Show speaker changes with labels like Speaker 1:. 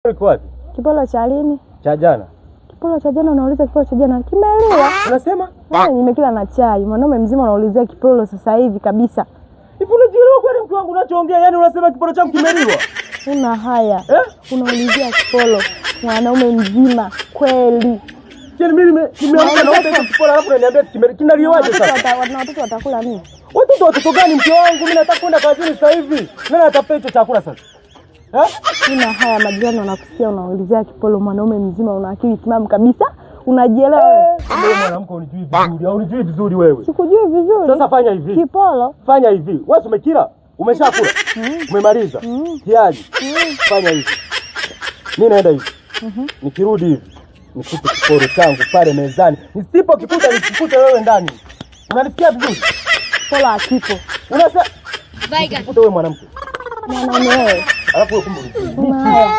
Speaker 1: Iko wapi?
Speaker 2: Kipolo cha lini?
Speaker 1: Cha jana.
Speaker 2: Kipolo cha jana unauliza kipolo cha jana kimeliwa?
Speaker 1: Unasema?
Speaker 2: Nimekila na chai. Mwanaume mzima unaulizia kipolo sasa hivi kabisa.
Speaker 1: Hivi unajielewa kweli mke wangu unachoongea? Yaani unasema kipolo changu kimeliwa?
Speaker 2: Una haya.
Speaker 1: Eh?
Speaker 2: Unaulizia kipolo mwanaume mzima kweli.
Speaker 1: Yaani mimi nimeamka na wote kipolo alafu unaniambia kinaliwaje sasa?
Speaker 2: Na watoto watakula nini?
Speaker 1: Watoto watoto gani mke wangu? Mimi nataka kwenda kazini sasa hivi. Nani atafuta hicho chakula sasa? Eh?
Speaker 2: Una haya, majirani wanakusikia unaulizia kipolo mwanaume mzima, una akili timamu kabisa. Unajielewa wewe?
Speaker 1: Wewe mwanamke unijui vizuri, au unijui vizuri wewe?
Speaker 2: Sikujui vizuri.
Speaker 1: Sasa fanya hivi.
Speaker 2: Kipolo.
Speaker 1: Fanya hivi. Wewe umekila? Umeshakula? Umemaliza? Tayari. Fanya hivi. Mimi naenda hivi. Nikirudi hivi nikute kiporo changu pale mezani. Nisipokikuta nisikute wewe ndani. Unanisikia vizuri?
Speaker 2: Kipolo hakipo.
Speaker 1: Unasema nisikute wewe mwanamke.
Speaker 2: Mwanaume wewe.
Speaker 1: Alafu wewe kumbe unijui.
Speaker 2: Una haya.